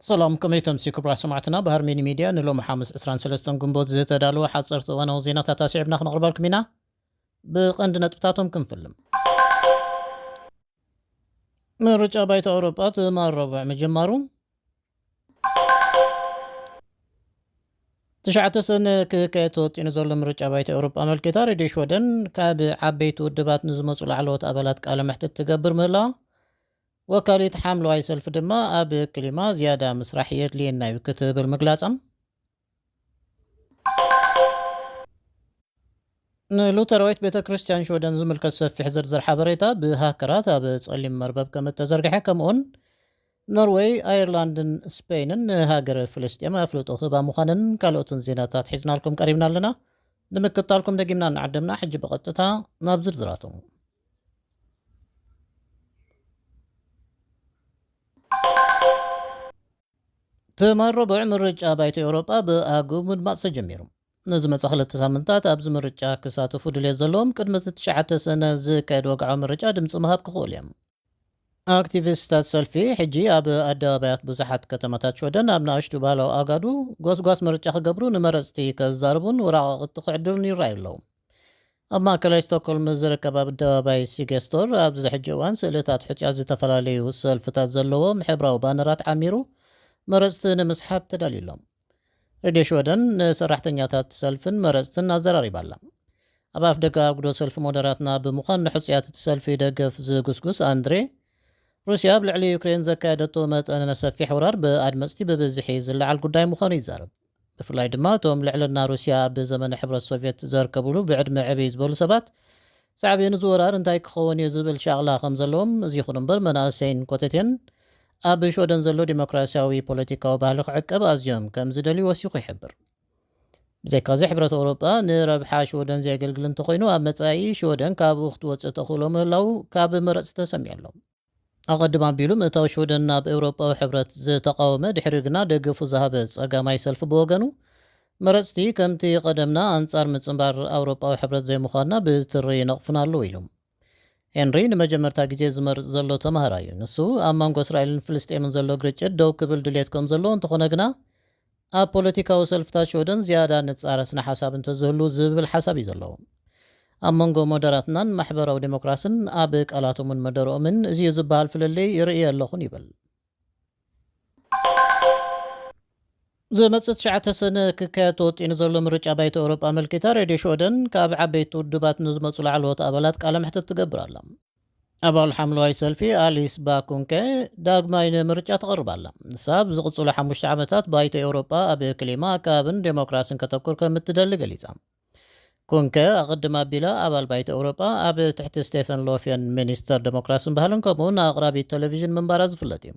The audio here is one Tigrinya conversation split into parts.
ሰላም፣ ከመይ ተምሲ ክቡራት ሰማዕትና? ባህር ሚኒ ሚድያ ንሎሚ ሓሙስ ዕስራን ሰለስተን ግንቦት ዝተዳለወ ሓፀርቲ እዋናዊ ዜናታት ኣስዒብና ክነቕርበልኩም ኢና። ብቐንዲ ነጥብታቶም ክንፍልም። ምርጫ ባይቶ ኣውሮጳ ትማል ረቡዕ ምጅማሩ። ትሽዓተ ሰነ ክካየድ ተወጢኑ ዘሎ ምርጫ ባይቶ ኣውሮጳ ኣመልኪታ ሬድዮ ሽወደን ካብ ዓበይቲ ውድባት ንዝመፁ ላዕለዎት ኣባላት ቃለ መሕትት ትገብር ምህላዋ፣ ወካሊት ሓምለዋይ ሰልፊ ድማ ኣብ ክሊማ ዝያዳ ምስራሕ የድልየና እዩ ክትብል ምግላጻ። ንሉተራዊት ቤተ ክርስቲያን ሽወደን ዝምልከት ሰፊሕ ዝርዝር ሓበሬታ ብሃከራት ኣብ ጸሊም መርበብ ከም እተዘርግሐ፣ ከምኡውን ኖርወይ፣ ኣየርላንድን ስፔንን ንሃገረ ፍልስጤም ኣፍልጦ ክህባ ምዃነን ካልኦትን ዜናታት ሒዝናልኩም ቀሪብና ኣለና። ንምክታልኩም ደጊምና እናዓደምና፣ ሕጂ ብቐጥታ ናብ ዝርዝራቶም። ትማል ረቡዕ ምርጫ ባይቶ ኤውሮጳ ብኣግኡ ምድማፅ ተጀሚሩ። ንዝመፃ ክልተ ሳምንታት ኣብዚ ምርጫ ክሳተፉ ድልየት ዘለዎም ቅድሚ እቲ ትሽዓተ ሰነ ዝካየድ ወግዓዊ ምርጫ ድምፂ ምሃብ ክኽእሉ እዮም። ኣክቲቪስታት ሰልፊ ሕጂ ኣብ ኣደባባያት ብዙሓት ከተማታት ሽወደን ኣብ ንኣሽቱ ባህላዊ ኣጋዱ ጎስጓስ ምርጫ ክገብሩ፣ ንመረፅቲ ከዛርቡን ወረቓቕቲ ክዕድሉን ይረኣዩ ኣለዉ። ኣብ ማእከላይ ስቶክሆልም ዝርከብ ኣብ ኣደባባይ ሲገስቶር ኣብዚ ሕጂ እዋን ስእልታት ሕጹያት ዝተፈላለዩ ሰልፍታት ዘለዎም ሕብራዊ ባነራት ዓሚሩ መረጽቲ ንምስሓብ ተዳልዩ ኣሎ። ሬድዮ ሽወደን ንሰራሕተኛታት ሰልፍን መረጽትን ኣዘራሪባ ኣላ። ኣብ ኣፍደገ ኣጉዶ ሰልፊ ሞደራትና ብምዃን ንሕጹያት እቲ ሰልፊ ደገፍ ዝጉስጉስ ኣንድሬ፣ ሩስያ ኣብ ልዕሊ ዩክሬን ዘካየደቶ መጠነ ሰፊሕ ወራር ብኣድመጽቲ ብብዝሒ ዝለዓል ጉዳይ ምዃኑ ይዛረብ። ብፍላይ ድማ እቶም ልዕልና ሩስያ ኣብ ዘመነ ሕብረት ሶቭየት ዘርከብሉ ብዕድመ ዕብይ ዝበሉ ሰባት ሳዕቤኑ እዚ ወራር እንታይ ክኸውን እዩ ዝብል ሻቕላ ከም ዘለዎም፣ እዚ ይኹን እምበር መናእሰይን ኮተቴን ኣብ ሽወደን ዘሎ ዲሞክራሲያዊ ፖለቲካዊ ባህሊ ክዕቀብ ኣዝዮም ከም ዝደልዩ ወሲኹ ይሕብር። ብዘይካዚ ሕብረት ኣውሮጳ ንረብሓ ሽወደን ዘየገልግል እንተኾይኑ ኣብ መጻኢ ሽወደን ካብኡ ክትወጽእ ተኽእሎ ምህላው ካብ መረጽቲ ተሰሚዑ ኣሎ። ኣቐድም ኣቢሉ ምእታው ሽወደን ናብ ኤውሮጳዊ ሕብረት ዝተቓወመ፣ ድሕሪ ግና ደገፉ ዝሃበ ጸጋማይ ሰልፊ ብወገኑ፣ መረጽቲ ከምቲ ቀደምና ኣንጻር ምጽንባር ኣውሮጳዊ ሕብረት ዘይምዃንና ብትሪ ይነቕፉና ኣለዉ ኢሉ። ሄንሪ ንመጀመርታ ግዜ ዝመርጽ ዘሎ ተማሃራይ እዩ። ንሱ ኣብ መንጎ እስራኤልን ፍልስጤምን ዘሎ ግርጭት ደው ክብል ድልየት ከም ዘለዎ፣ እንተኾነ ግና ኣብ ፖለቲካዊ ሰልፍታት ሽወደን ዝያዳ ንጻረ ስነ ሓሳብ እንተዝህሉ ዝብል ሓሳብ እዩ ዘለዎ። ኣብ መንጎ ሞደራትናን ማሕበራዊ ዴሞክራስን ኣብ ቃላቶምን መደረኦምን እዚ እዩ ዝበሃል ፍልልይ ይርእየ ኣለኹን ይብል። ዝመጽእ ትሽዓተ ሰነ ክካየድ ተወጢኑ ዘሎ ምርጫ ባይቶ ኤውሮጳ ኣመልኪታ ሬድዮ ሽወደን ካብ ዓበይቲ ውድባት ንዝመጹ ላዕለዎት ኣባላት ቃለ መሕትት ትገብር ኣላ። ኣባል ሓምለዋይ ሰልፊ ኣሊስ ባኩንከ ዳግማይ ንምርጫ ትቐርብ ኣላ። ንሳ ኣብ ዝቕጽሉ ሓሙሽተ ዓመታት ባይቶ ኤውሮጳ ኣብ ክሊማ፣ ኣከባብን ዴሞክራስን ከተኩር ከም እትደሊ ገሊጻ። ኩንከ ኣቐድም ኣቢላ ኣባል ባይቶ ኤውሮጳ ኣብ ትሕቲ ስቴፈን ሎፌን ሚኒስተር ዴሞክራስን ባህልን ከምኡውን ኣቕራቢት ቴሌቪዥን ምንባራ ዝፍለጥ እዩ።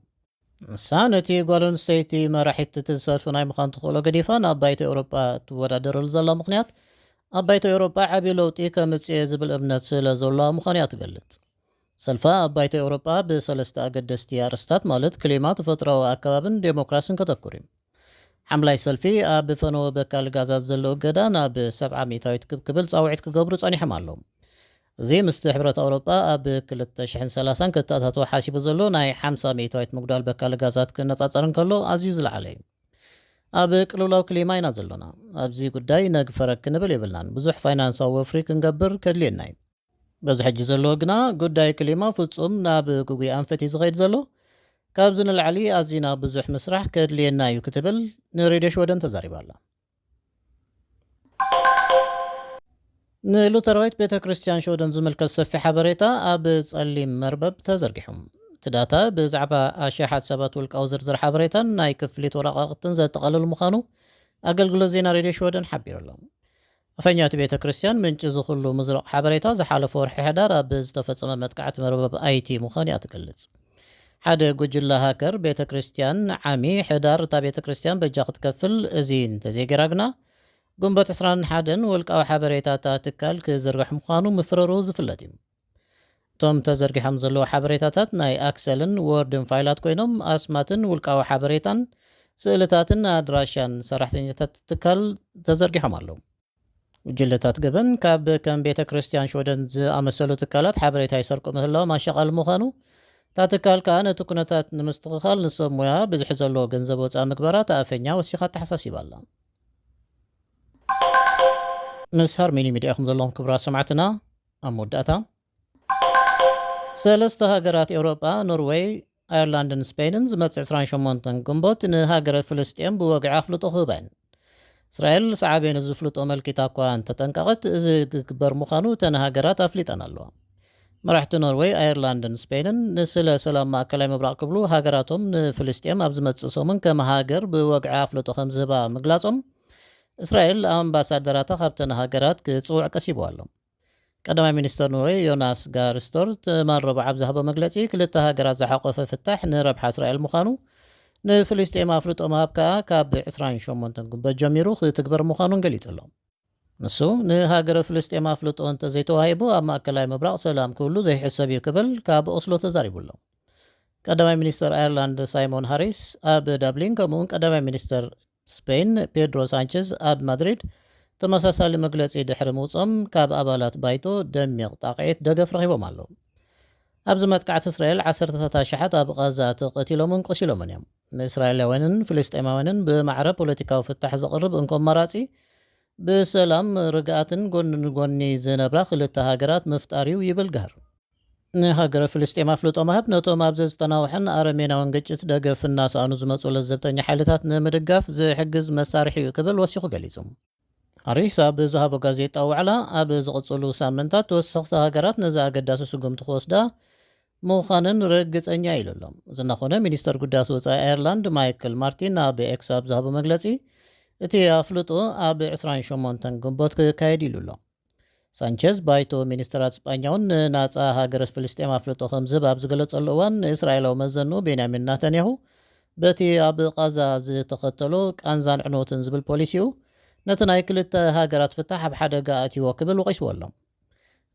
ንሳ ነቲ ጓል ኣንስተይቲ መራሒት እቲ ሰልፊ ናይ ምዃን ተኽእሎ ገዲፋ ናብ ባይቶ ኤውሮጳ ትወዳደረሉ ዘላ ምኽንያት ኣብ ባይቶ ኤውሮጳ ዓቢ ለውጢ ከምጽእ እየ ዝብል እምነት ስለ ዘለዋ ምዃኑ እያ ትገልጽ። ሰልፋ ኣብ ባይቶ ኤውሮጳ ብሰለስተ ኣገደስቲ ኣርእስታት ማለት ክሊማ፣ ተፈጥሮኣዊ ኣከባብን ዴሞክራስን ከተኩር እዩ። ሓምላይ ሰልፊ ኣብ ፈነወ በካል ጋዛት ዘሎ እገዳ ናብ ሰብዓ ሚእታዊት ክብ ክብል ጻውዒት ክገብሩ ጸኒሖም ኣለዉ። እዚ ምስቲ ሕብረት ኣውሮጳ ኣብ ክልተ ሽሕን ሰላሳን ክተኣታቶ ሓሲቡ ዘሎ ናይ ሓምሳ ሚእታዊት ምጉዳል በካል ጋዛት ክነጻጸር እንከሎ ኣዝዩ ዝለዓለ እዩ። ኣብ ቅልውላው ክሊማ ኢና ዘሎና። ኣብዚ ጉዳይ ነግፈረ ክንብል የብልናን። ብዙሕ ፋይናንሳዊ ወፍሪ ክንገብር ከድልየና እዩ። በዚ ሕጂ ዘለዎ ግና ጉዳይ ክሊማ ፍጹም ናብ ግጉይ ኣንፈት እዩ ዝኸይድ ዘሎ። ካብዚ ንላዕሊ ኣዚና ብዙሕ ምስራሕ ከድልየና እዩ ክትብል ንሬድዮ ሽወደን ተዛሪባ ኣላ። ንሉተራዊት ቤተ ክርስቲያን ሽወደን ዝምልከት ሰፊሕ ሓበሬታ ኣብ ጸሊም መርበብ ተዘርጊሑ። እቲ ዳታ ብዛዕባ ኣሽሓት ሰባት ውልቃዊ ዝርዝር ሓበሬታን ናይ ክፍሊት ወረቓቕትን ዘጠቓልል ምዃኑ ኣገልግሎት ዜና ሬድዮ ሽወደን ሓቢሩ ኣሎ። ኣፈኛ እቲ ቤተ ክርስቲያን፣ ምንጪ እዚ ኩሉ ምዝረቕ ሓበሬታ ዝሓለፈ ወርሒ ሕዳር ኣብ ዝተፈጸመ መጥቃዕቲ መርበብ ኣይቲ ምዃኑ እያ ትገልጽ። ሓደ ጉጅለ ሃከር ቤተ ክርስቲያን ዓሚ ሕዳር እታ ቤተ ክርስቲያን በጃ ክትከፍል፣ እዚ እንተዘይገይራ ግና ግንቦት ዕስራን ሓደን ውልቃዊ ሓበሬታ እታ ትካል ክዝርግሕ ምዃኑ ምፍረሩ ዝፍለጥ እዩ። እቶም ተዘርጊሖም ዘለዉ ሓበሬታታት ናይ ኣክሰልን ወርድን ፋይላት ኮይኖም፣ ኣስማትን ውልቃዊ ሓበሬታን፣ ስእልታትን ኣድራሻን ሰራሕተኛታት ትካል ተዘርጊሖም ኣለዉ። ጉጅለታት ገበን ካብ ከም ቤተ ክርስቲያን ሽወደን ዝኣመሰሉ ትካላት ሓበሬታ ይሰርቁ ምህላዎም ኣሻቓሊ ምዃኑ እታ ትካል ከኣ ነቲ ኩነታት ንምስትኽኻል ንሰብ ሞያ ብዝሒ ዘለዎ ገንዘብ ወፃእ ምግባራ ተኣፈኛ ወሲኻ ኣተሓሳሲባ ኣላ። ምስ ሃርሚኒ ሚድያ ኢኹም ዘለኹም ክቡራት ሰማዕትና። ኣብ መወዳእታ፣ ሰለስተ ሃገራት ኤውሮጳ፣ ኖርዌይ፣ ኣየርላንድን ስፔንን ዝመጽእ ዕስራን ሸሞንተን ግንቦት ንሃገረ ፍልስጤም ብወግዒ ኣፍልጦ ክህባ እየን። እስራኤል ሳዕቤኑ ዝፍልጦ መልኪታ እኳ እንተጠንቀቐት፣ እዚ ክግበር ምዃኑ እተን ሃገራት ኣፍሊጠን ኣለዋ። መራሕቲ ኖርዌይ፣ ኣየርላንድን ስፔንን ንስለ ሰላም ማእከላይ ምብራቕ ክብሉ ሃገራቶም ንፍልስጤም ኣብ ዝመጽእ ሰሙን ከም ሃገር ብወግዒ ኣፍልጦ ከም ዝህባ ምግላጾም፣ እስራኤል ኣምባሳደራታ ካብተን ሃገራት ክጽውዕ ቀሲቡ ኣሎ። ቀዳማይ ሚኒስተር ኖርዌይ ዮናስ ጋር ስቶር ትማል ረቡዕ ኣብ ዝሃቦ መግለጺ፣ ክልተ ሃገራት ዝሓቆፈ ፍታሕ ንረብሓ እስራኤል ምዃኑ፣ ንፍልስጤም ኣፍልጦ ምሃብ ከኣ ካብ ዕስራን ሸሞንተን ግንቦት ጀሚሩ ክትግበር ምዃኑን ገሊጹ ኣሎ። ንሱ፣ ንሃገረ ፍልስጤም ኣፍልጦ እንተዘይተዋሂቡ፣ ኣብ ማእከላይ ምብራቕ ሰላም ክህሉ ዘይሕሰብ እዩ ክብል ካብ ኦስሎ ተዛሪቡ ኣሎ። ቀዳማይ ሚኒስተር ኣየርላንድ ሳይሞን ሃሪስ ኣብ ዳብሊን፣ ከምኡውን ቀዳማይ ሚኒስተር ስፔን ፔድሮ ሳንቸዝ ኣብ ማድሪድ ተመሳሳሊ መግለጺ ድሕሪ ምውጾም፣ ካብ ኣባላት ባይቶ ደሚቕ ጣቕዒት ደገፍ ረኺቦም ኣለዉ። ኣብዚ መጥቃዕቲ እስራኤል ዓሰርተታት ኣሽሓት ኣብ ቓዛ ተቐቲሎምን ቆሲሎምን እዮም። ንእስራኤላውያንን ፍልስጤማውያንን ብማዕረ ፖለቲካዊ ፍታሕ ዘቕርብ እንኮ ኣማራጺ፣ ብሰላም ርግኣትን ጎኒ ንጎኒ ዝነብራ ክልተ ሃገራት ምፍጣር እዩ ይብል ጋር። ንሃገረ ፍልስጤም ኣፍልጦ ምሃብ ነቶም ኣብዚ ዝተናውሐን ኣረሜናውን ግጭት ደገፍ እናሰኣኑ ዝመጹ ለዘብተኛ ሓይልታት ንምድጋፍ ዝሕግዝ መሳርሒ እዩ ክብል ወሲኹ ገሊጹ። ሃሪስ ኣብ ዝሃቦ ጋዜጣዊ ዋዕላ፣ ኣብ ዝቕጽሉ ሳምንታት ተወሰኽቲ ሃገራት ነዚ ኣገዳሲ ስጉምቲ ክወስዳ ምዃነን ርግጸኛ ኢሉ ኣሎ። እዚ እናኾነ፣ ሚኒስተር ጉዳያት ወጻኢ ኣየርላንድ ማይክል ማርቲን ኣብ ኤክስ ኣብ ዝሃቦ መግለጺ፣ እቲ ኣፍልጦ ኣብ ዕስራን ሸሞንተን ግንቦት ክካየድ ኢሉ ኣሎ። ሳንቸዝ፣ ባይቶ ሚኒስተራት ስጳኛ እውን ንናጻ ሃገረ ፍልስጤም ኣፍልጦ ከም ዝህብ ኣብ ዝገለጸሉ እዋን፣ ንእስራኤላዊ መዘንኡ ቤንያሚን ናታንያሁ፣ በቲ ኣብ ቓዛ ዝተኸተሎ ቃንዛን ዕንወትን ዝብል ፖሊሲኡ፣ ነቲ ናይ ክልተ ሃገራት ፍታሕ ኣብ ሓደጋ ኣእትይዎ ክብል ወቒስዎ ኣሎ።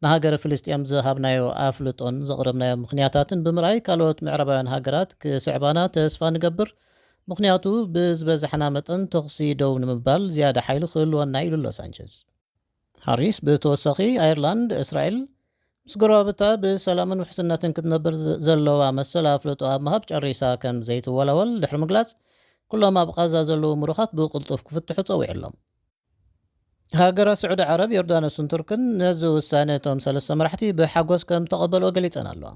ንሃገረ ፍልስጤም ዝሃብናዮ ኣፍልጦን ዘቕረብናዮ ምኽንያታትን ብምርኣይ፣ ካልኦት ምዕራባውያን ሃገራት ክስዕባና ተስፋ ንገብር፣ ምኽንያቱ ብዝበዛሕና መጠን ተኹሲ ደው ንምባል ዝያዳ ሓይሊ ክህልወና ኢሉ ኣሎ ሳንቸዝ። ሃሪስ ብተወሳኺ፣ ኣየርላንድ፣ እስራኤል ምስ ጎረባብታ ብሰላምን ውሕስነትን ክትነብር ዘ-፣ ዘለዋ መሰል ኣፍልጦ ኣብ ምሃብ ጨሪሳ ከም ዘይትወላወል ድሕሪ ምግላጽ፣ ኩሎም ኣብ ቓዛ ዘለዉ ምሩኻት ብቕልጡፍ ክፍትሑ ጸዊዑ ኣሎ። ሃገራት ስዑዲ ዓረብ፣ ዮርዳኖስን ቱርክን ነዚ ውሳነ እቶም ሰለስተ መራሕቲ ብሓጎስ ከም ተቐበልኦ ገሊጸን ኣለዋ።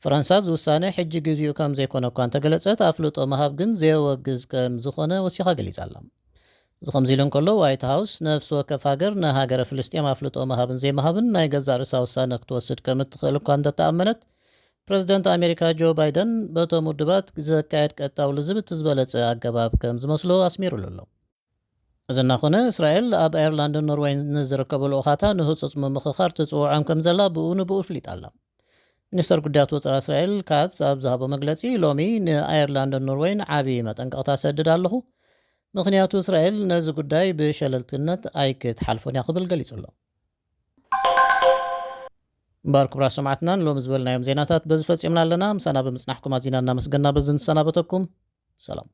ፈረንሳ፣ እዚ ውሳነ ሕጂ ግዜኡ ከም ዘይኮነ እኳ እንተገለጸት፣ ኣፍልጦ ምሃብ ግን ዘየወግዝ ከም ዝኾነ ወሲኻ ገሊጻ ኣላ። እዚ ከምዚ ኢሉ እንከሎ፣ ዋይት ሃውስ ነፍሲ ወከፍ ሃገር ንሃገረ ፍልስጤም ኣፍልጦ ምሃብን ዘይምሃብን ናይ ገዛእ ርእሳ ውሳነ ክትወስድ ከም እትኽእል እኳ እንተተኣመነት፣ ፕረዚደንት ኣሜሪካ ጆ ባይደን በቶም ውድባት ዘካየድ ቀጥታዊ ልዝብ እቲ ዝበለጸ ኣገባብ ከም ዝመስሎ ኣስሚሩሉ ኣሎ። እዚ እናኾነ፣ እስራኤል ኣብ ኣየርላንድን ኖርዌይን ንዝርከቡ ልኡኻታ ንህጹጽ ምምኽኻር ትጽውዖም ከም ዘላ ብኡ ንብኡ ፍሊጣ ኣላ። ሚኒስተር ጉዳያት ወጻኢ እስራኤል ካትዝ ኣብ ዝሃቦ መግለጺ፣ ሎሚ ንኣየርላንድን ኖርዌይን ዓቢ መጠንቀቕታ ሰድድ ኣለኹ፣ ምኽንያቱ እስራኤል ነዚ ጉዳይ ብሸለልትነት ኣይክትሓልፎን እያ ክብል ገሊጹ ኣሎ። እምበኣር ክቡራት ሰማዕትና፣ ንሎሚ ዝበልናዮም ዜናታት በዚ ፈጺምና ኣለና። ምሳና ብምጽናሕኩም ኣዚና እናመስገና በዚ ንሰናበተኩም። ሰላም።